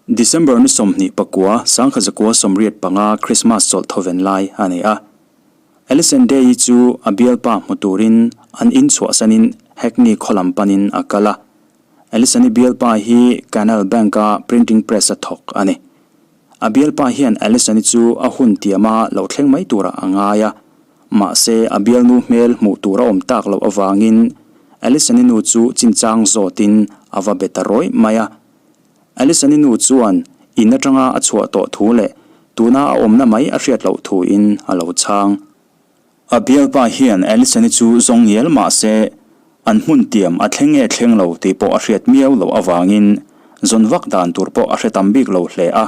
December ni 29, 1985 Christmas chawlh thawven lai a ni a. Alison Day-i chu a bialpa hmu turin an in chhuahsanin Hackney khaw lam panin a kal a. Alison-i bialpa hi Canal Bank-a printing press-a thawk a ni. A bialpa hian Alison-i chu a hun tiama lo thleng mai turah a ngai a, mahse a bialnu hmel hmuh tur a awm tak loh avangin Alison-i nu chu chinchang zawtin a va be ta rawih mai a. Alison-i nu chuan in atanga a chhuah tawh thu leh tuna a awmna mai a hriat loh thuin a lo chhang. A bialpa hian Alison-i chu zawng ngial mah se an hmun tiam a thleng nge thleng lo tih pawh a hriat miau loh avangin zawn vak dan tur pawh a hre tam bik lo hle a.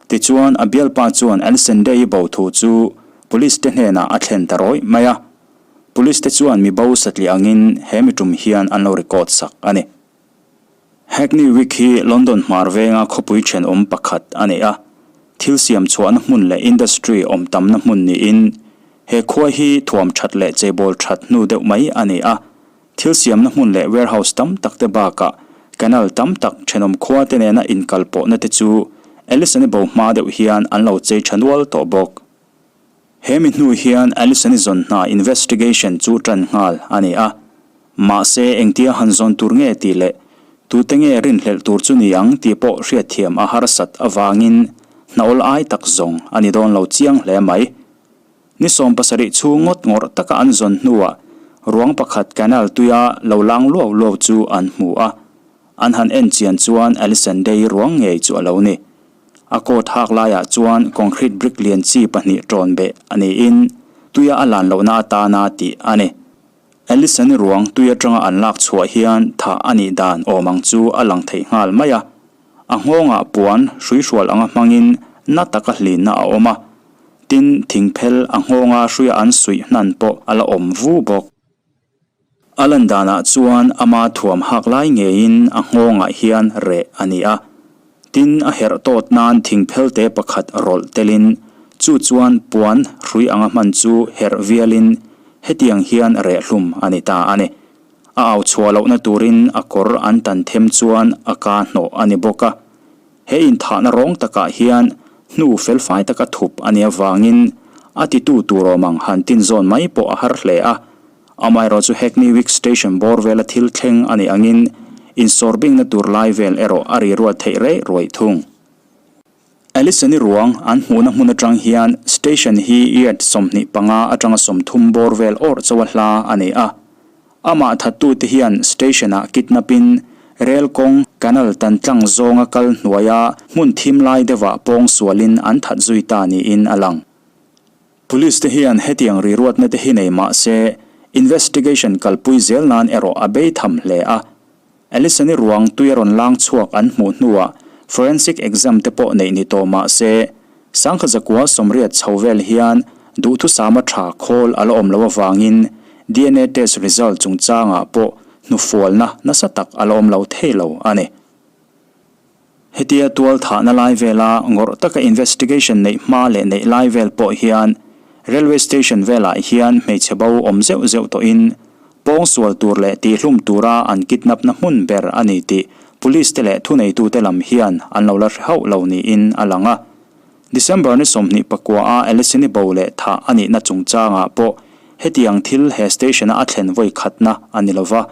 Tichuan a bialpa chuan Alison Day-i bo thu chu Police te hnenah a thlen ta rawih mai a. Police te chuan mi bo satliah angin he mi tum hian an lo record sak a ni. Hackney Wick hi London hmar venga khawpui thenawm pakhat a ni a, thil siam chhuahna hmun leh industry awm tamna hmun niin he khua hi thuam that leh cheibawl that hnu deuh mai a ni a. Thil siamna hmun leh warehouse tam tak te bakah canal tam tak thenawm khua te nena inkalpawhna te chu Ellison-i bo hma deuh hian an lo chei tha nual tawh bawk. He mi hnu hian Allison-i zawn hna investigation chu tan nghal a ni a. Mahse, engtia han zawn tur nge tih leh tute nge rinhlelh tur chu ni ang tih pawh hriatthiam a harsat avangin hna awl ai tak zawng a ni dawn lo chiang hle mai. Ni 70 chhung ngawt ngawrh taka an zawn hnuah ruang pakhat canal tuia lo lang luau luau chu an hmu a. An han en chian chuan Allison Day ruang ngei chu a lo ni. A coat hak laiah chuan concrete brick lian chi pahnih ṭawn beh a niin tuia a lan lohna atana tih a ni. Allison-i ruang tui aṭanga an lak chhuah hian thah a nih dan awm ang chu a lang theih nghal mai a. A nghawngah puan hruihrual anga hmangin na taka hlinna a awm a, tin thingphel a nghawnga hruia an suih hnan pawh a la awm vu bawk. A lan danah chuan ama thuam hak lai ngeiin a nghawngah hian reh a ni a. Tin, a herh tawt nan thingphelte pakhat rawlh telin chu chuan puan hrui anga hman chu herh vialin hetiang hian reh hlum a ni ta a ni. A au chhuah lohna turin a kawr an tan them chuan a ka hnawh a ni bawk a. He inthahna rawng takah hian hnu felfai taka thup a nih avangin a titu tur awm ang han tinzawn mai pawh a har hle a. Amaherawh chu Hackney Wick Station bawr vela thil thleng a nih angin insawrbingna tur lai vel erawh a ri ruat theih rei ruai thung. Allison-i ruang an hmuhna hmun atang hian station hi yard 25 atanga 30 bawr vel awrh chauha hla a ni a. Amah thattute hian station-ah kidnap-in rel kawng canal tan tlang zawnga kal hnuaia hmun thim lai deuhah pawng sualin an that zui ta niin a lang. Police te hian hetiang riruatna te hi nei mah se investigation kalpui zel nan erawh a bei tham hle a. Allison-i ruang tui a rawn lang chhuak an hmuh hnuah forensic exam te pawh neih ni tawh mah se 1980 chho vel hian duhthusama tha khawl a la awm loh avangin dna test result chungchangah pawh hnufualna nasa tak a la awm lo thei lo a ni. Hetia tual thahna lai vela ngawrh taka investigation neih hma leh neih lai vel pawh hian Railway Station velah hian hmeichhe bo awm zeuh zeuh tawhin pawngsual tur leh tihhlum tura an kidnap na hmun ber a ni tih Police te leh thuneitute lam hian an lo la hre hauh lo niin a lang a. December ni 29 a Alison-i bo leh thah a nihna chungchangah pawh hetiang thil he station-a a thlen vawi khatna a ni lova.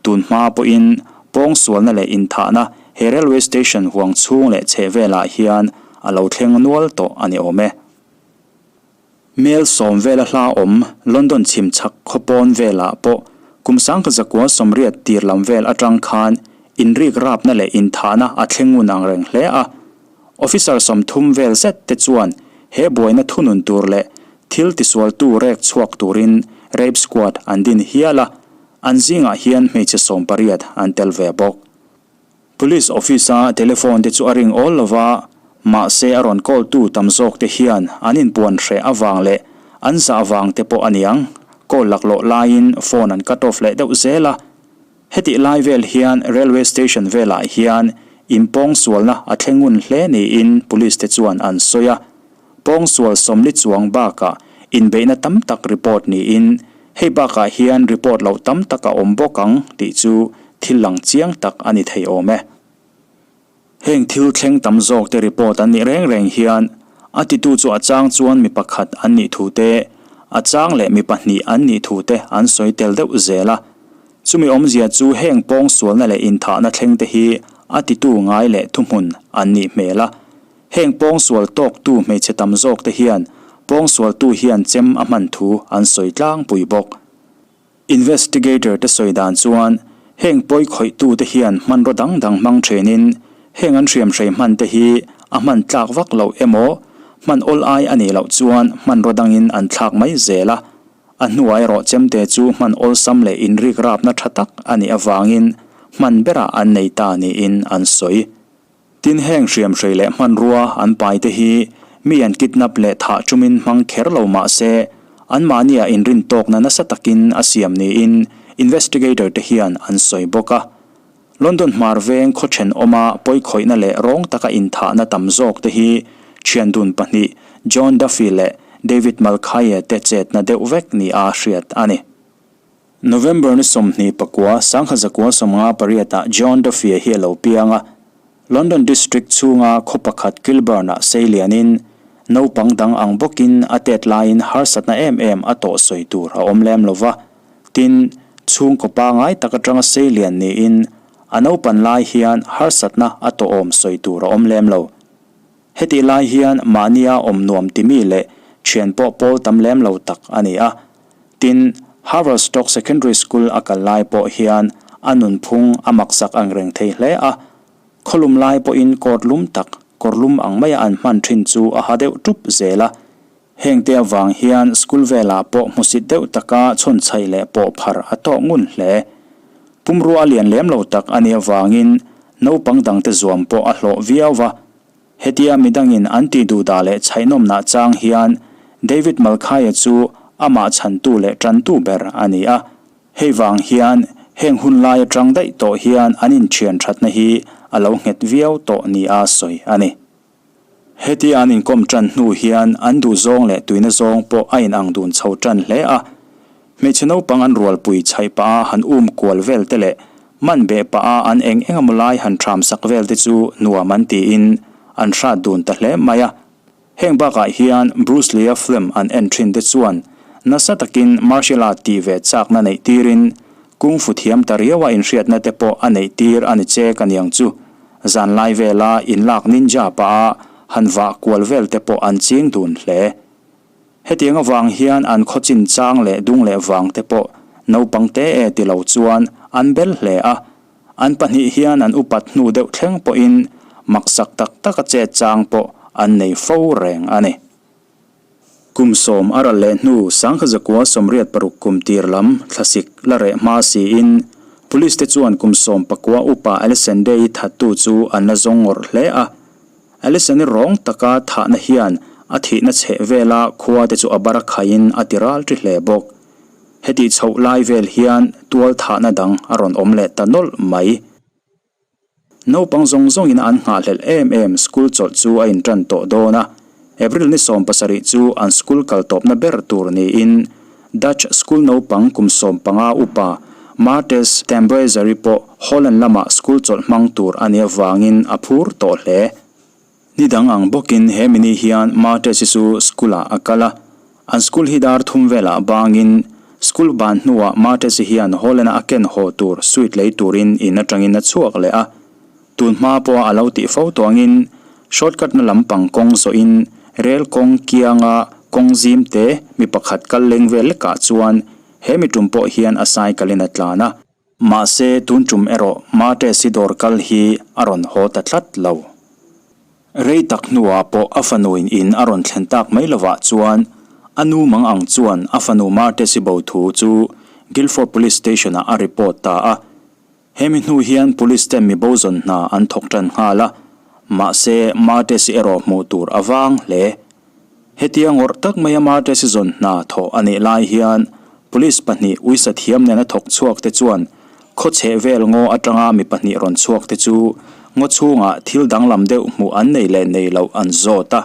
Tun hma pawhin pawngsualna leh inthahna he railway station huang chhung leh chheh velah hian a lo thleng nual tawh a ni awm e. Mel sawm vela hla awm London chhim chhak khawpawn velah pawh kum 1980 tir lam vel atang khan inrik rapna leh inthahna a thleng ngun ang reng hle a. Officer 30 vel zet te chuan he buaina thunun tur leh thil tisualtu rek chhuak turin rape squad an din hial a, an zingah hian hmeichhe 18 an tel ve bawk. Police office-a telephone te chu a ring awl lo va, mahse a rawn call tu tam zawk te hian an inpuan hreh avang leh an zah vang te pawh a niang, call laklawh laiin phone an cut off leh deuh zel a. Hetih lai vel hian railway station velah hian inpawngsualna a thleng ngun hle niin police te chuan an sawi a. Pawngsual 40 chuang bakah inbeihna tam tak report niin hei bakah hian report loh tam tak a awm bawk ang tih chu thil lang chiang tak a ni thei awm e. Heng thil thleng tam zawk te report an nih reng reng hian a titu chu a chang chuan mi pakhat an nih thu te, a chang leh mi pahnih an nih thu te an sawi tel deuh zel a. Chumi awmzia chu heng pawngsualna leh inthahna thleng te hi a titu ngai leh thuhmun an nih hmel a. Heng pawngsual tawktu hmeichhe tam zawk te hian pawngsualtu hian chem a hman thu an sawi tlangpui bawk. Investigator te sawi dan chuan heng pawi khawihtu te hian hmanraw dang dang hmang thinin heng an hriamhrei hman te hi a hman tlak vak loh emaw hman awl ai a nih loh chuan hmanraw dangin an thlak mai zel a, a hnuah erawh chemte chu hman awlsam leh inrik rapna tha tak a nih avangin hman berah an nei ta niin an sawi. Tin heng hriamhrei leh hmanrua an pai te hi mi an kidnap leh thah chumin hmang kher lo mah se, anmahniah inrintawkna nasa takin a siam niin investigator te hian an sawi bawk a. London hmar veng khaw thenawma pawikhawihna leh rawng taka inthahna tam zawk te hi thiandun pahnih John Duffy leh David Mulcahy te chetna deuh vek nia hriat a ni. November ni 29, 1958 ah John Duffy-a hi a lo piang a. London District chhunga khaw pakhat Kilburn-ah sei lianin, naupang dang ang bawkin a tet laiin harsatna em em a tawh sawi tur a awm lem lo va. Tin, chhungkaw pangai tak atanga sei lian niin, a naupan lai hian harsatna a tawh awm sawi tur a awm lem lo. Hetih lai hian mahnia awm nuam timi leh thian pawh pawl tam lem lo tak a ni a. Tin, Haverstock Secondary School a kal lai pawh hian a nunphung a maksak ang reng thei hle a. Khawlum lai pawhin coat lum tak, kawr lum ang maia an hman thin chu a ha deuh tup zel a. Hengte avang hian school velah pawh hmusit deuh taka chhawnchhaih leh pawh phar a tawk ngun hle. Pumrua a lian lem lo tak a nih avangin naupang dangte zuam pawh a hlawh viau va. Hetia midangin an tih duhdah leh chhaihnawmnah chang hian David Malkhaia chu amah chhantu leh tantu ber a ni a. Hei vang hian heng hun lai atang daih tawh hian an inthian thatna hi a lo nghet viau tawh nia sawi a ni. Hetia an inkawm tan hnu hian an duhzawng leh tuina zawng pawh a inang dun chho tan hle a. Hmeichhe naupang an rualpui chhaih pah a han um kual vel te leh man beh pah a an eng eng emaw lai han ṭham sak vel te chu nuam an tiin an hrat dun ta hle mai a. Heng bakah hian Bruce Lee-a film an en thin te chuan nasa takin martial art tih ve chakna neih tirin Kung Fu thiam ta riaua inhriatna te pawh a neih tir a ni che ka niang chu. Zanlai vela inlak ninja pah a han vah kual vel te pawh an ching dun hle. Hetiang avang hian an khaw chin chang leh dung leh vang te pawh naupang te e ti lo chuan an bel hle a. An pahnih hian an upat hnu deuh thleng pawhin maksak tak taka chet chang pawh an nei fo reng a ni. Kum sawm a ral leh hnu 1986 kum tir lam thlasik la reh hma siin Police te chuan kum 19 upa Alison Day-i thattu chu an la zawng ngawrh hle a. Alison-i rawng taka thahna hian a thihna chheh vela khua te chu a bar a khaiin a ti ral ṭi hle bawk. Hetih chhoh lai vel hian tual thahna dang a rawn awm leh ta nawlh mai. Naupang zawng zawngin an nghahhlelh em em school chawlh chu a inṭan tawh dawn a, April ni 17 chu an school kal tawpna ber tur niin Dutch school naupang kum 15 upa Martes Tambrezer-i pawh Holland lamah school chawlh hmang tur a nih avangin a phur tawh hle. Ni dang ang bawkin he mini hian Martes-i chu school-ah a kal a. An school hi dar thum velah bangin school ban hnuah Martes-i hian Holland-a a ken haw tur suite lei turin in atangin a chhuak leh a. Tun hma pawha a lo tih fo tawngin shortcut-na lampang kawng zawhin rel kawng kianga kawng zim te mi pakhat kal leng vel lekah chuan he mi tum pawh hian a cycle-in a tlan a. Mahse, tun tum erawh Martes-i dawr kal hi a rawn haw ta tlat lo. Rei tak hnuah pawh a fanuin in a rawn thlen tak mai lovah chuan a nu mang ang chuan a fanu Martes-i bo thu chu Guildford Police Station-ah a report ta a. Hemi hnu hian Police ten mi bo zawn hna an thawk tan nghal a, mahse Martes-i erawh hmuh tur a vang hle. Hetia ngawrh tak maia Martes-i zawn hna thawh a nih lai hian Police pahnih uisa thiam nena thawk chhuak te chuan khaw chheh vel ngaw atanga mi pahnih rawn chhuak te chu ngaw chhungah thil danglam deuh hmuh an nei leh nei loh an zawt a.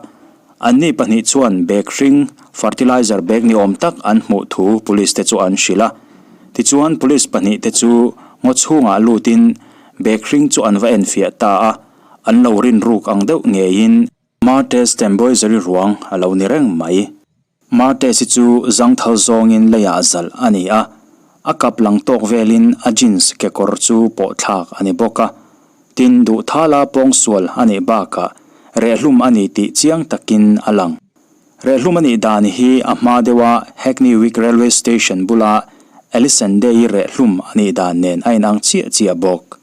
Anni pahnih chuan bag hring, fertilizer bag ni awm tak an hmuh thu Police te chu an hrilh a. Tichuan Police pahnih te chu ngaw chhungah lutin bag hring chu an va enfiah ta a. an lo rin ruk ang deuh ngeiin Martes Stemboizer-i ruang a lo ni reng mai. Martes-i chu zangthal zawngin leiah zalh a ni a, a kap lang tawk velin a jeans kekawr chu pawh thlak a ni bawk a. Tin, duhthala pawngsual a nih bakah rehlum a ni tih chiang takin a lang. Rehlum a nih dan hi a hma deuha Hackney Wick Railway Station bula Alison Day-i rehlum a nih dan nen a inang chiah chiah bawk.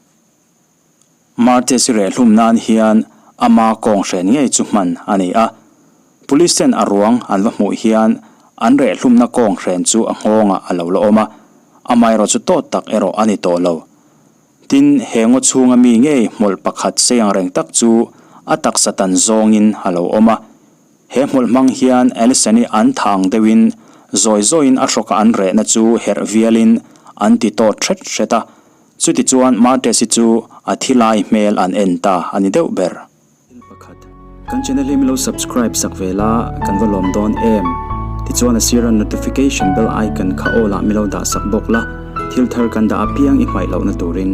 Martes-i rehlum nan hian ama kawng hren ngei chu hman a ni a. Police ten a ruang an va hmuh hian an rehlumna kawng hren chu a nghawngah a lo la awm a, amaherawh chu tawt tak erawh a ni tawh lo. Tin, he ngaw chhunga mi ngei hmawlh pakhat sei ang reng tak chu a taksa tan zawngin a lo awm a. He hmawlh hmang hian Alison-i an tha ang deuhin zawi zawiin a hrawka an rehna chu herh vialin an ti tawt hret hret a. Chutichuan Martes-i chu a thi lai hmel an en ta a ni deuh ber. Thil pakhat, kan channel hi min lo subscribe sak ve la, kan va lawm dawn em? Tichuan a sira notification bell icon kha all ah min lo dah sak bawk la, thil thar kan dah apiang i hmaih lohna turin.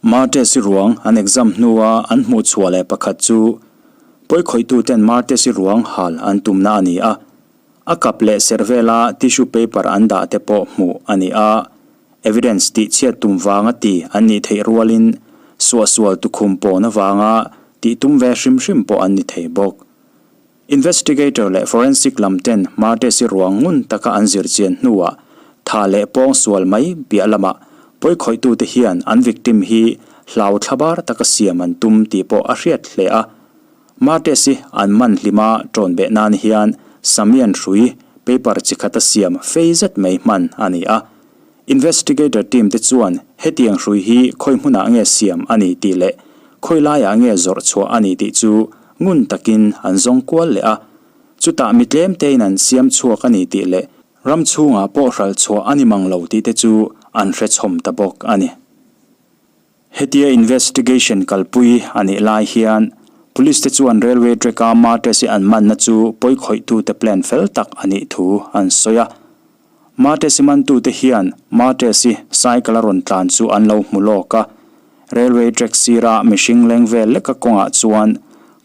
Martes-i ruang an exam hnua an hmuh chhuah leh pakhat chu pawikhawihtu ten Martes-i ruang hal an tumna a ni a. A kap leh serh vela tissue paper an dah te pawh hmuh a ni a. Evidence tihchhiat tum vanga ti an nih theih rualin suahsual tukhum pawn avanga tih tum ve hrim hrim pawh an ni thei bawk. Investigator leh forensic lam ten Martes-i ruang ngun taka an zir chian hnuah tha leh pawng sual mai piah lamah pawikhawih-tute hian an victim hi hlau thlabar taka siam an tum tih pawh a hriat hle a. Martes-i an man hlima ṭawn beh nan hian Samian hrui paper chi khata siam fei zet mai hman a ni a. Investigator team te chuan hetiang hrui hi khawi hmunah nge siam a ni tih leh khawi laiah nge zawrh chhuah a ni tih chu ngun takin an zawng kual leh a. Chutah mi tlem tein an siam chhuak a ni tih leh ram chhungah pawh hralh chhuah a ni mang lo tih te chu an hre chhawm ta bawk a ni. Hetia investigation kalpui a nih lai hian Police te chuan railway track-a Martes-i an manna chu pawikhawih-tute plan fel tak a nih thu an sawi a. Martes-i mantute hian Martes-i cycle a rawn tlan chu an lo hmu lawk a, railway track sira mihring leng vel leka kawngah chuan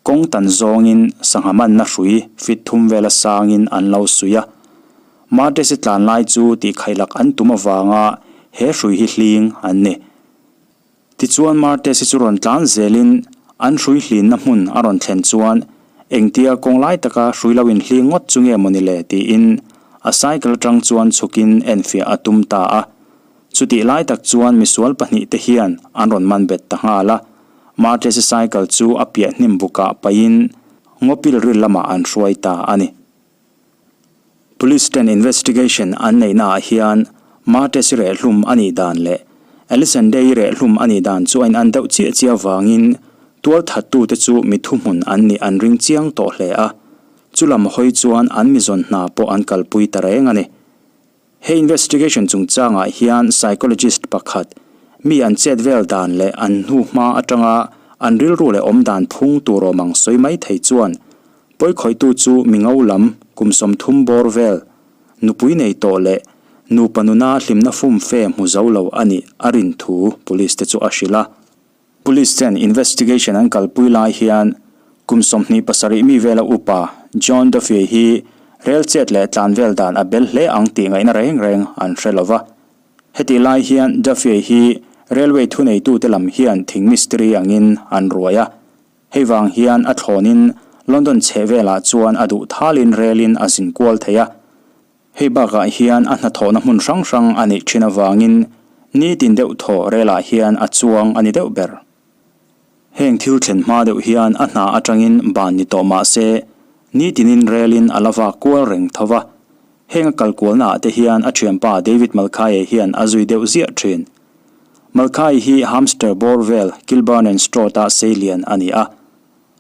kawng tan zawngin sangha manna hrui fit thum vela sangin an lo suih a. Martes-i tlan lai chu tihkhailak an tum avanga he hrui hi hling an ni. Tichuan Martes-i chu rawn tlan zelin an hrui hlinna hmun a rawn thlen chuan engtia kawng lai taka hrui lo inhling ngawt chu nge mawni le tiin a cycle atang chuan chhukin enfiah a tum ta a. Chutih lai tak chuan misual pahnihte hian an rawn man bet ta nghal a. Martes-i cycle chu a piah hnim bukah paihin ngawpil ril lamah an hruai ta a ni. Police ten investigation an neihna ah hian Martes-i rehhlum a nih dan leh Alison Day-i rehhlum a nih dan chu a in an deuh chiah chiah avangin tualthattute chu mi thuhmun an nih an ring chiang tawh hle a, chulam hawi chuan an mizawn hna pawh an kalpui ta reng a ni. He investigation chungchangah hian psychologist pakhat, mi an chet vel dan leh an hnu hma atanga an rilru leh awm dan phung tur awm ang sawi mai thei chuan pawikhawihtu chu mi ngo lam kum 30 bawr vel nupui nei tawh leh nupa nuna hlimna fumfe hmu zo lo a nih a rin thu police te chu a hrilh a. Police ten investigation an kalpui lai hian kum 27 mi vela upa John Duffy hi rel chet leh tlan vel dan a bel hle ang tih ngaihna reng reng an hre lo va. Hetih lai hian Duffy hi railway thuneitute lam hian thing mistiri angin an ruai a. Hei vang hian a thlawnin London chheh velah chuan a duh thalin relin a zin kual thei a. Hei bakah hian a hnathawhna hmun hrang hrang a neih thin avangin nitin deuh thaw relah hian a chuang a ni deuh ber. Heng thil thlen hma deuh hian a hna atangin ban ni tawh mah se nitinin relin a la vak kual reng tho va. Heng a kal kualna ah te hian a thianpa David Malkhaye hian a zui deuh ziah thin. Malkhaye hi hamster bawr vel Kilburn and Stroud-a seilian a ni a.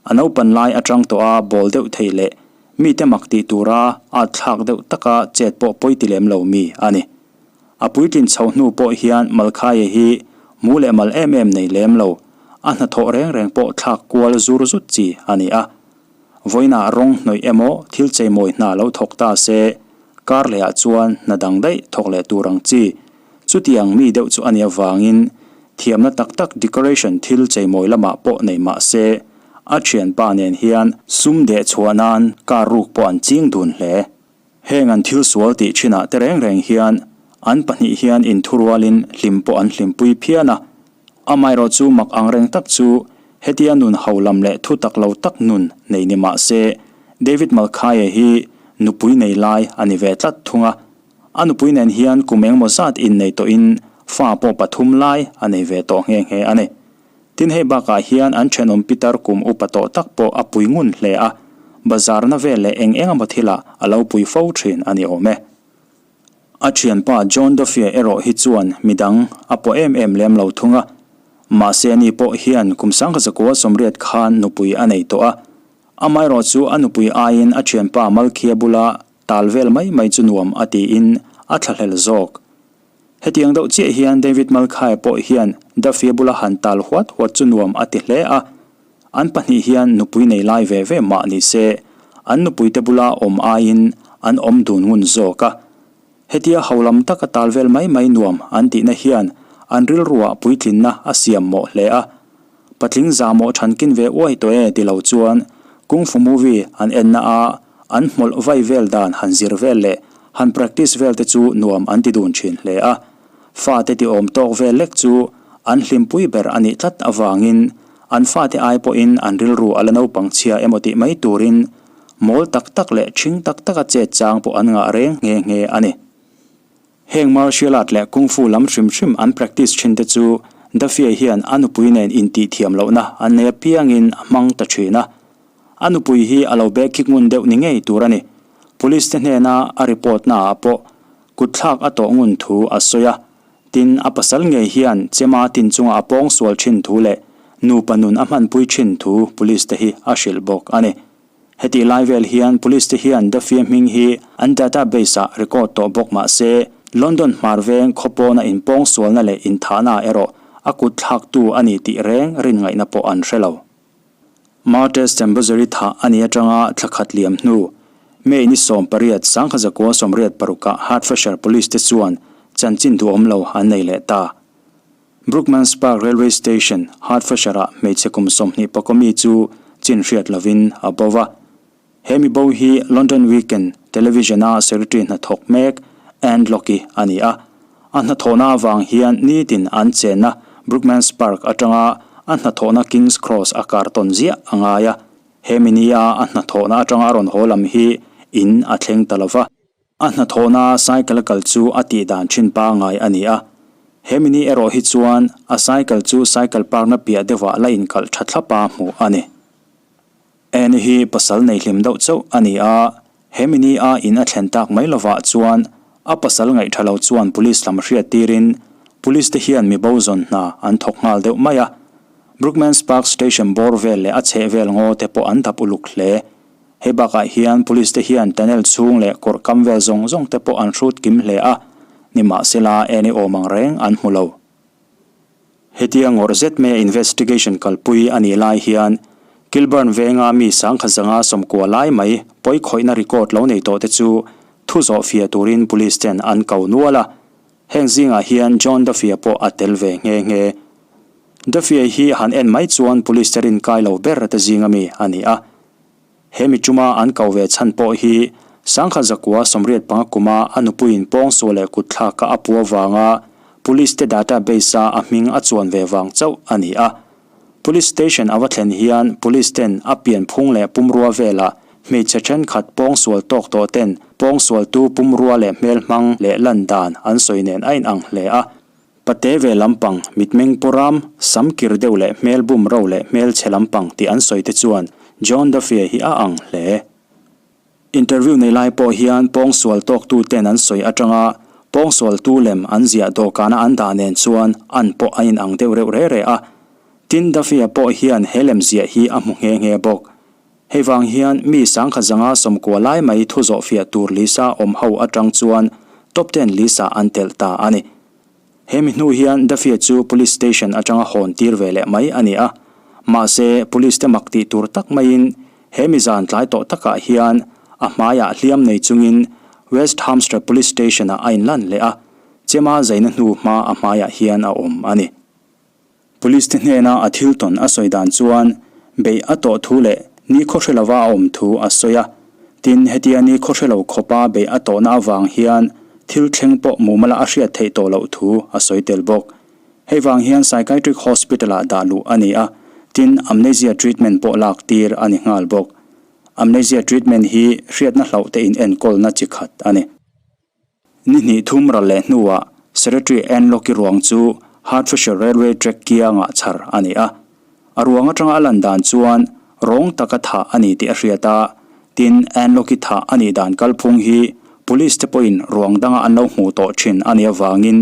A naupan lai atang tawh a bawl deuh thei leh mite mak tih tura at thlak deuh taka chet pawh pawi ti lem lo mi a ni. A puitlin chhoh hnu pawh hian Malkhaia hi mu leh mal em em nei lem lo, a hnathawh reng reng pawh thlak kual zur zut chi a ni a. Vawiinah rawng hnawih emaw thil cheimawi hna lo thawk ta se, kar lehah chuan hna dang daih thawk leh tur ang chi. Chutiang mi deuh chu a nih avangin. Thiamna tak tak decoration thil cheimawi lamah pawh nei mah se, a thianpa nen hian sum deh chhuah nan car ruk pawh an ching dun hle. Heng an thil sual tih thinah te reng reng hian an pahnih hian inthurualin hlim pawh an hlimpui phian a. Amaherawh chu mak ang reng tak chu hetia nun ho lam leh thu tak lo tak nun nei ni mah se, David Malkhaia hi nupui nei lai a ni ve tlat thung a. A nupui nen hian kum engmaw zat innei tawhin fa pawh pathum lai a nei ve tawh nghe nghe a ni. Tin hei bakah hian an thenawm pitar kum upa tawh tak pawh a pui ngun hle a, bazarna vel leh eng eng emaw thilah a lo pui fo thin a ni awm e. A thianpa John Duffy-a erawh hi chuan midang a pawh em em lem lo thung a, mahse ani pawh hian kum 1980 khan nupui a nei tawh a, amaherawh chu a nupui aiin a thianpa Malkhia bula tal vel mai mai chu nuam a tiin a thlahlel zawk. Hetiang deuh chiah hian David Malkhai pawh hian Duffy bula han tal huat huat chu nuam a ti hle a. An pahnih hian nupui nei lai ve ve mah ni se, an nupuite bula awm aiin an awm dun ngun zawk a. Hetia holam taka tal vel mai mai nuam an tihna hian an rilruah puitlinna a siam mawh hle a. Patling zahmawh thankin ve uai tawh e ti lo chuan Kung Fu movie an enna a an hmawlh vai vel dan han zir vel leh han practice vel te chu nuam an ti dun thin hle a. Fate ti awm tawk vel lek chu an hlimpui ber a nih tlat avangin an fate ai pawhin an rilru a la naupang chhia emaw tih mai turin mawl tak tak leh ṭhing tak taka chet chang pawh an ngah reng nghe nghe a ni. Heng martial art leh kung fu lam hrim hrim an practice thin te chu Duffy hian a nupui nen intih thiam lohna an nei apiangin a hmang ta thin a. A nupui hi a lo bag khik ngun deuh ni ngei tur a ni. Police te hnena a report naah pawh kutthlak a tawh ngun thu a sawi a. Tin, a pasal ngei hian chema tin chunga a pawng sual thin thu leh nupa nun a hmanpui thin thu police te hi a hrilh bawk a ni. Hetih lai vel hian Police te hian Duffy hming hi an database ah record tawh bawk mah se, London hmar veng khawpawna inpawng sualna leh inthahna erawh a kut thlaktu a ni tih reng rin ngaihna pawh an hre lo. Martes Tambuzzari thah a nih atanga thla khat liam hnu, May ni 18, 1986 ah Hertfordshire Police te chuan chanchin duhawm lo an nei leh ta. Brookmans Park Railway Station, Hertfordshire-ah hmeichhe kum 20 pakaw mi chu chin hriat lovin a bo va. He mi bo hi London Weekend Television-a secretary hnathawk mek Anne Locke a ni a. A hnathawhna avang hian nitin an chenna Brookmans Park atanga a hnathawhna King's Cross a kar tawn ziah a ngai a. He mi nia a hnathawhna atanga a rawn haw lam hi in a thleng ta lo va. A hnathawhna cycle a kal chu a tih dan thin pangai a ni a. He mini erawh hi chuan a cycle chu cycle park na piah deuhah la inkalh tha thlap a hmuh a ni. Annie hi pasal nei hlim deuh chauh a ni a, he mini a in a thlen tak mai lovah chuan a pasal ngaih tha lo chuan police lam hriat tirin police te hian mi bo zawn hna an thawk nghal deuh mai a. Brookmans Park station bawr vel leh a chheh vel ngaw te pawh an dap uluk hle. Hei bakah hian Police te hian tunnel chhung leh kawrh kam vel zawng zawng te pawh an hrut kim hle a, nimahsela eni awm ang reng an hmu lo. Hetia ngawrh zet maia investigation kalpui a nih lai hian Kilburn venga mi 1090 lai mai pawi khawihna record lo nei tawh te chu thu zawh fiah turin Police ten an ko nual a, heng zingah hian John Duffy-a pawh a tel ve nghe nghe. Duffy-a hi han en mai chuan Police te rinkai lo ber te zinga mi a ni a. He mi tuma an ko ve chhan pawh hi 1985 kuma a nupuiin pawngsual leh kutthlaka a pu avanga Police te database-a a hming a chuan ve vang chauh a ni a. Police station a va thlen hian Police ten a pianphung leh pumrua velah hmeichhe thenkhat pawngsual tawk tawh ten pawngsualtu pumrua leh hmelhmang leh lan dan an sawi nen a inang hle a. Pate ve lampang, mitmeng pawram, sam kir deuh leh hmel bum ro leh hmel chhe lampang tih an sawi te chuan John Duffy hi a ang hle. Interview nei lai pawh hian pawngsual tawktu ten an sawi atanga pawngsualtu lem an ziah dawhkana an dah nen chuan an pawh a inang deuh reuh re re a. Tin Duffy-a pawh hian he lem ziah hi a hmu nghe nghe bawk. Hei vang hian mi 1090 lai mai thu zawh fiah tur Lisa awm ho atang chuan top ten Lisa an telh ta a ni. He mi hnu hian Duffy chu police station atanga hawn tir ve leh mai a ni a. Mahse, police te mak tih tur tak maiin he mi zan tlai tawh takah hian a hmaiah hliam nei chungin West Hampshire Police Station-ah a inlan leh a, chema zaina hnu hma a hmaiah hian a awm a ni. Police te hnena a thil tawn a sawi dan chuan beih a tawh thu leh ni khawhre lova a awm thu a sawi a. Tin, hetia ni khawhre lo khawpa beih a tawhna avang hian thil thleng pawh mumala a hriat theih tawh loh thu a sawi tel bawk. Hei vang hian Psychiatric Hospital-ah dah luh a ni a, tin, amnesia treatment pawh lak tir a ni nghal bawk. Amnesia treatment hi hriatna hlauh te inenkawlna chi khat a ni. Ni hnih thum ral leh hnuah Secretary Ann Locke ruang chu Hertfordshire Railway track kiangah chhar a ni a. A ruang atanga a lan dan chuan rawng taka thah a ni tih a hriat a, tin Ann Locke thah a nih dan kalphung hi Police te pawhin ruang danga an lo hmuh tawh thin a nih avangin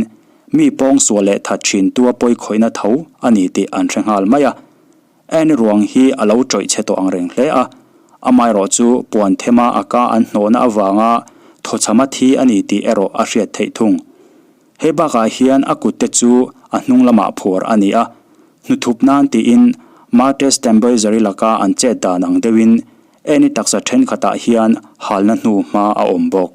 mi pawngsual leh that thin tua pawi khawihna tho a ni tih an hre nghal mai a. Anne ruang hi a lo tawih chhe tawh ang reng hle a, amaherawh chu puan thema a ka an hnawhna avanga thawchhama thi a ni tih erawh a hriat theih thung. Hei bakah hian a kutte chu a hnung lamah phuar a ni a, hnuthup nan tiin Martes Tamboizari laka an chet dan ang deuhin Anne taksa thenkhatah hian halna hnu hma a awm bawk.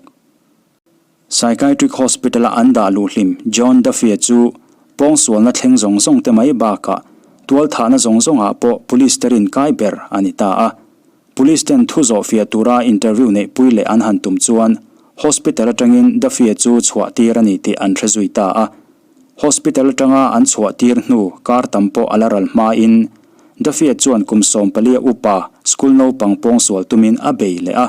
Psychiatric Hospital-a an dah luh hlim John Duffy-a chu pawngsualna thleng zawng zawng te mai bakah tualthahna zawng zawngah pawh police te rin kai ber a ni ta a. Police ten thu zawh fiah tura interview neihpui leh an han tum chuan hospital atangin Duffy-a chu chhuah tir a ni tih an hre zui ta a. Hospital atanga an chhuah tir hnu kar tam pawh a la ral hmain Duffy-a chuan kum sawmpalia upa school naupang pawngsual tumin a bei leh a.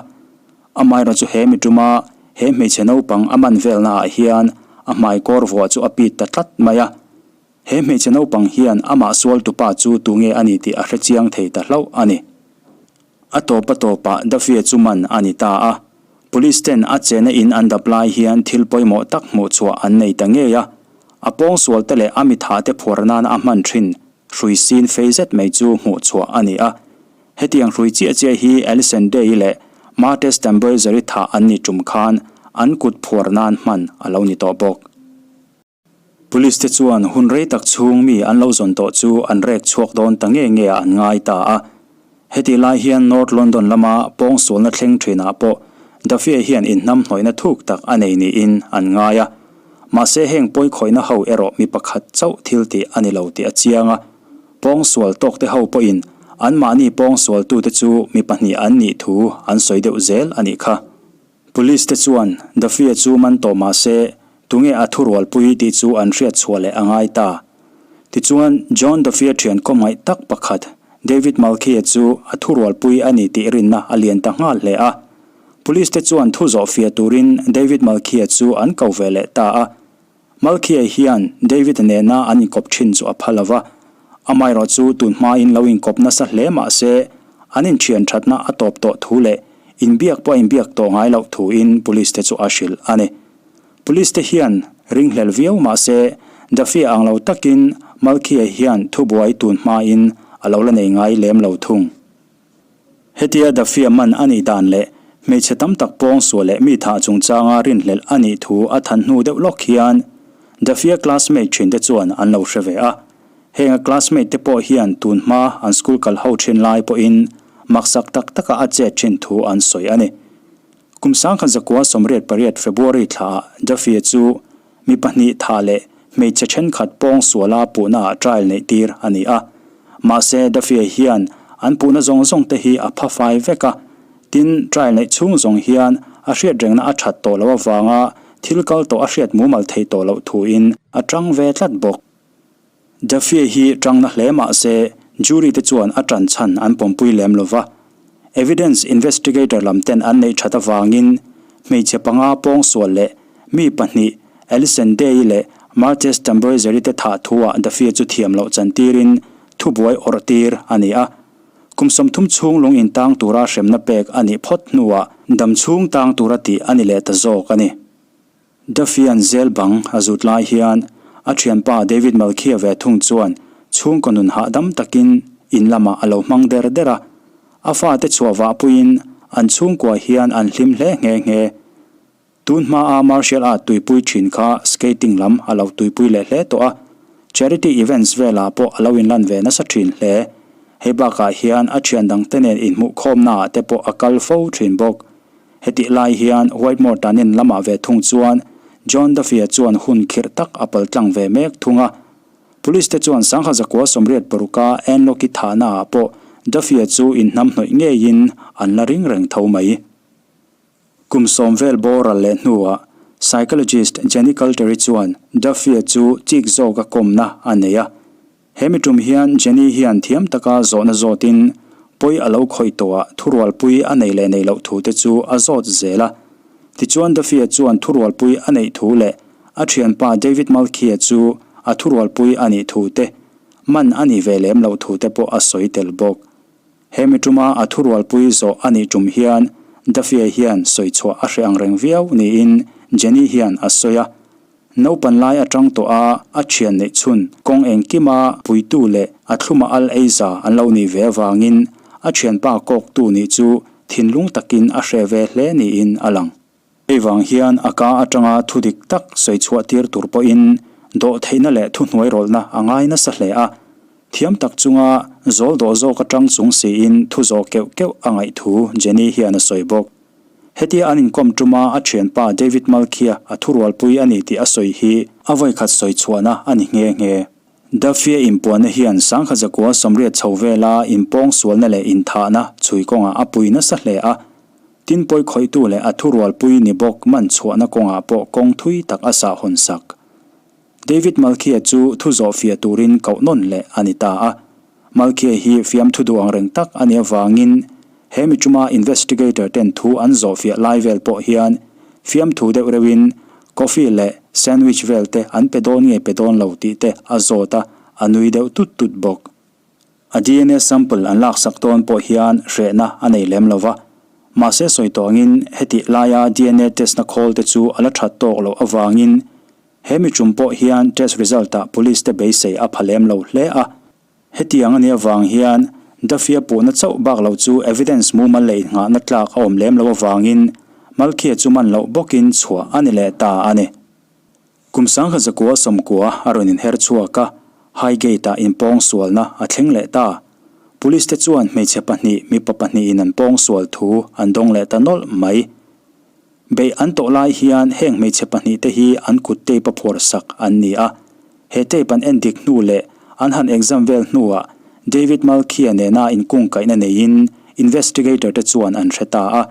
Amaherawh chu he mi tuma he hmeichhe naupang a man velnaah hian a hmai kawr vuah chu a pit ta tlat mai a. He hmeichhe naupang hian amah sualtupa chu tunge a ni tih a hre chiang thei ta hlauh a ni. A tawp a tawpah Duffy-a chu man a ni ta a. Police ten a chena in an dap lai hian thil pawimawh tak hmuh chhuah an nei ta ngei a. A pawngsualte leh a mithahte phuar nana a hman thin hrui sin fei zet mai chu hmuh chhuah a ni a. Hetiang hrui chiah chiah hi Alison Day leh Martes Tamboezeri thah an ni tum khan an kut phuar nan hman a lo ni tawh bawk. Police te chuan hun rei tak chhung mi an lo zawn tawh chu an rek chhuak dawn ta nge nge ah an ngai ta a. Hetih lai hian North London lama pawngsualna thleng thinah pawh Duffy hian inhnamhnawihna thuk tak a nei niin an ngai a. Mahse heng pawikhawihna ho erawh mi pakhat chauh thil tih a ni lo tih a chiang a. Pawngsual tawkte ho pawhin anmahni pawngsualtute chu mi pahnih an nih thu an sawi deuh zel a nih kha. Police te chuan Duffy-a chu man tawh mah se tunge a thurualpui tih chu an hriat chhuah leh a ngai ta. Tichuan, John Duffy-a thian khawmngaih tak pakhat David Mulcahy-a chu a thurualpui a ni tih rinna a lian ta nghal hle a. Police te chuan thu zawh fiah turin David Mulcahy-a chu an ko ve leh ta a. Malkhia hian David-a nena an inkawp thin chu a pha lo va, amaherawh chu tun hmain lo inkawp nasa hle mah se an inthian thatna a tawp tawh thu leh inbiak pawh a inbiak tawh ngai loh thuin Police te chu a hrilh a ni. Police te hian ringhlel viau mah se Duffy-a ang lo takin Malkhia hian thubuai tun hmain a lo la nei ngai lem lo thung. Hetia Duffy-a man a nih dan leh hmeichhe tam tak pawngsual leh mi thah chungchanga rinhlelh a nih thu a than hnu deuh lawk hian Duffy-a classmate thinte chuan an lo hre ve a. Heng a classmate te pawh hian tun hma an school kal ho thin lai pawhin maksak tak taka a chet thin thu an sawi a ni. Kum 1988 February thlaah Duffy-a chu Mi pahnih tha leh hmeichhe thenkhat pawngsuala puhnaah trial neih tir a ni a. Mahse, Duffy hian an puhna zawng zawng te hi a pha fai vek a. Tin, trial neih chhung zawng hian a hriat rengna a that tawh loh avanga thil kal tawh a hriat mumal thei tawh loh thuin a tang ve tlat bawk. Duffy hi tangna hle mah se jury te chuan a tan chhan an pawmpui lem lo va. Evidence investigator lam ten an neih that avangin hmeichhe panga pawngsual leh mi pahnih Alison Day leh Martes Tamboezeri te thah thuah Duffy chu thiam loh chantirin thubuai awrh tir a ni a. Kum 30 chhung lung intang tura hremna pek a nih phawt hnuah dam chhung tang tura tih a ni leh ta zawk a ni. Duffy-a'n zel bang a zut lai hian a thianpa David Malkhia ve thung chuan chhungkaw nun hahdam takin in lamah a lo hmang der der a. A fate chhuah vahpuiin an chhungkua hian an hlim hle nghe nghe. Tun hmaa martial art tuipui thin kha skating lam a lo tuipui leh hle tawh a, charity events velah pawh a lo inlan ve nasa thin hle. Hei bakah hian a thian dangte nen inhmuhkhawmnaah te pawh a kal fo thin bawk. Hetih lai hian Whitmore tanin lamah ve thung chuan John Duffy-a chuan hun khirh tak a pal tlang ve mek thung a. Police te chuan 1986 a Ann Locke-i thahna ah pawh Duffy-a chu inhnamhnawih ngeiin an la ring reng tho mai. Kum sawm vel boral leh hnuah psychologist Jenny Coulter-i chuan Duffy-a chu chik zawka kawmna a nei a. He mi tum hian Jenny hian thiam taka zawhna zawtin pawi a lo khawih tawhah thurualpui a nei leh nei loh thu te chu a zawt zel a. Tichuan Duffy-a chuan thurualpui a neih thu leh a thianpa David Mulkey-a chu a thurualpui a nih thu te, man a nih ve lem loh thu te pawh a sawi tel bawk. He mi tuma a thurualpui zawh a nih tum hian Duffy-a hian sawi chhuah a hreh ang reng viau niin Jenny hian a sawi a. Naupan lai atang tawh a a thian neih chhun kawng engkima puitu leh a thluma al eiza an lo nih ve avangin a thianpa kawktu nih chu thinlung takin a hreh ve hle niin a lang. Hei vang hian a ka atanga thu dik tak sawi chhuah tir tur pawhin dawhtheihna leh thuhnuai rawlhna a ngai nasa hle a. Thiam tak chunga zawl dawh zawk atang chung siin thu zawh keuh keuh a ngaih thu Jenny hian a sawi bawk. Hetia an inkawm tuma a thianpa David Malkia a thurualpui a ni tih a sawi hi a vawikhat sawi chhuahna a ni nghe nghe. Duffy-a inpuanna hian 1980 chho vela inpawng sualna leh inthahna chhui kawngah a pui nasa hle a, tin pawi khawihtu leh a thurualpui ni bawk man chhuahna kawngah pawh kawng thui tak a sah hawn sak. David Malkia chu thu zawh fiah turin koh nawn leh a ni ta a. Malkia hi fiamthu duh ang reng tak a nih avangin he mi chuma investigator ten thu an zawh fiah lai vel pawh hian fiamthu deuh reuhin coffee leh sandwich vel te an pe dawn nge pe dawn lo tih te a zawt a, a nui deuh tut tut bawk. A dna sample an laksak dawn pawh hian hrehna a nei lem lo va, mahse sawi tawh angin hetih laia dna test na khawl te chu a la that tawk loh avangin He mi tum pawh hian test result ah police te beisei a pha lem lo hle a. Hetiang a nih avang hian Duffy-a puhna chauh bak lo chu evidence mumal leh innghahna tlak a awm lem lo avangin Malkhia chu man loh bawkin chhuah a ni leh ta a ni. Kum 1990 a rawn inher chhuak a, Highgate-ah inpawng sualna a thleng leh ta. Police te chuan hmeichhe pahnih mipa pahnihin an pawng sual thu an dawng leh ta nawlh mai. Beih an tawh lai hian heng hmeichhe pahnihte hi an kut tape a phuar sak an ni a. He tape an en dik hnu leh an han exam vel hnuah David Malkia nena inkungkaihna neiin investigator te chuan an hre ta a.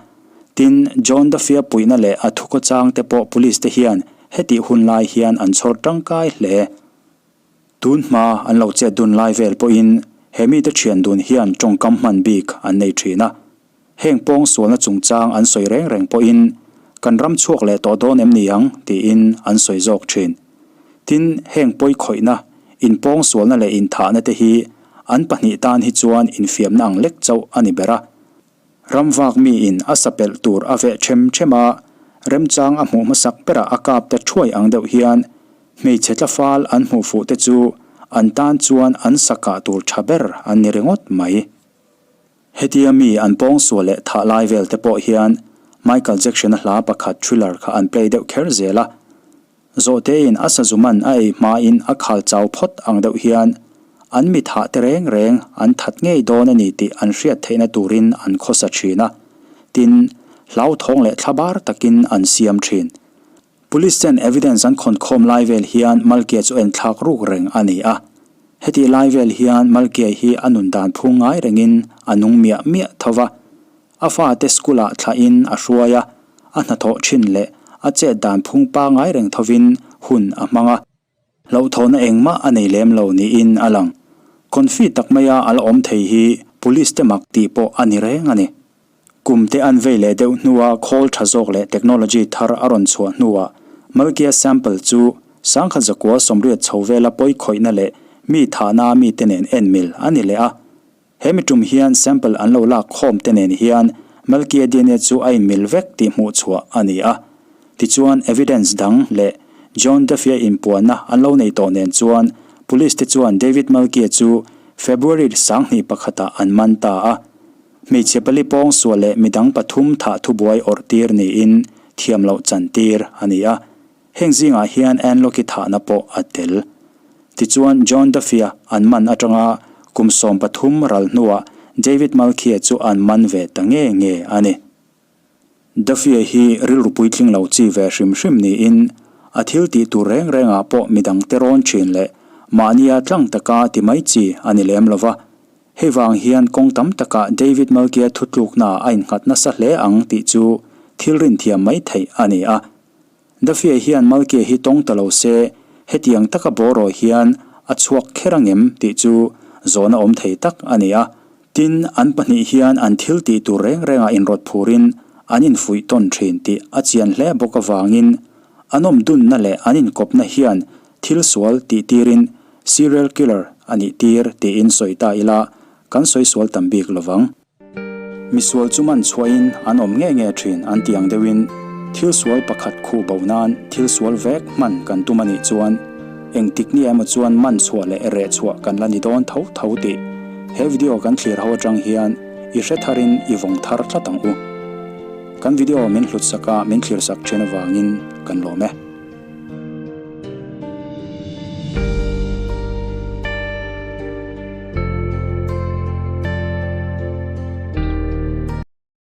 Tin, John Duffy-a puihna leh a thukawchang te pawh police te hian hetih hun lai hian an chhawr tangkai hle. Tun hma an lo chet dun lai vel pawhin he mite thian dun hian tawngkam hman bik an nei thin a. Heng pawng sualna chungchang an sawi reng reng pawhin kan ram chhuak leh tawh dawn em ni ang tiin an sawi zawk thin. Tin, heng pawi khawihna, inpawng sualna leh inthahna te hi an pahnih tan hi chuan infiamna ang lek chauh a ni ber a. Ram vak miin a sa pelh tur a veh them them a, remchang a hmuh hmasak berah a kap ta thuai ang deuh hian hmeichhe tlafal an hmuh fuh te chu an tan chuan an sa kah tur tha ber an ni ringawt mai. Hetia mi an pawngsual leh thah lai vel te pawh hian Michael Jackson-a hla pakhat Thriller kha an play deuh kher zel a. Zawhtein a sazuman a ei hmain a khal chau phawt ang deuh hian an mi thah te reng reng an that ngei dawn a ni tih an hriat theihna turin an khawsa thin a. Tin, hlauthawng leh thlabar takin an siam thin. Police ten evidence an khawn khawm lai vel hian Malkia chu en thlak ruk reng a ni a. Hetih lai vel hian Malkia hi a nun dan phung ngai rengin a nung miah miah tho va. A fate school ah thlahin a hruai a, a hnathawh thin leh a chet dan phung pangai reng thovin hun a hmang a. Hlauhthawhna engmah a nei lem lo niin a lang. Confi tak maia a la awm thei hi Police te mak tih pawh a ni reng a ni. Kum te an vei leh deuh hnua khawl tha zawk leh technology thar a rawn chhuah hnuah Malkia sample chu 1980 chho vela pawi khawihna leh mi thahna mite nen en mil a ni leh a. He mi tum hian sample an lo lak khawm te nen hian Malkia dna chu a inmil vek tih hmuh chhuah a ni a. Tichuan evidence dang leh John Duffy-a inpuanna an lo nei tawh nen chuan Police te chuan David Malkia chu February 21 ah an man ta a. Hmeichhe pali pawng sual leh midang pathum thah thubuai awrh tir niin thiam loh chan tir a ni a. Heng zingah hian Ann Locke-i thahna pawh a tel. Tichuan, John Duffy-a an man atanga kum 13 ral hnuah David Malkia chu an man ve ta nge nge a ni. Duffy-a hi rilru puitling lo chi ve hrim hrim niin a thil tih tur reng rengah pawh midangte rawn thin leh mahnia tlang taka ti mai chi a ni lem lo va. Hei vang hian kawng tam takah David Malkia thutluknaah a innghat nasa hle ang tih chu thil rinthiam mai theih a ni a. Duffy-a hian Malkia hi tawng ta lo se, hetiang taka bawraw hian a chhuak kher angem tih chu zawhna awm thei tak a ni a. Tin, an pahnih hian an thil tih tur reng rengah inrawt phurin an infuih tawn thin tih a chian hle bawk avangin an awm dunna leh an inkawpna hian thil sual tih tirin serial killer a nih tir tiin sawi ta ila kan sawi sual tam bik lovang. Misual chu man chhuahin an awm nge nge thin an ti ang deuhin thil sual pakhat khuh bo nan thil sual vek hman kan tum a nih chuan engtik ni emaw chuan man chhuah leh reh chhuah kan la ni dawn tho tho tih he video kan thlir ho atang hian i hre tharin i vawng thar tlat ang u. Kan video min hlut sak a min thlir sak thin avangin kan lawm e.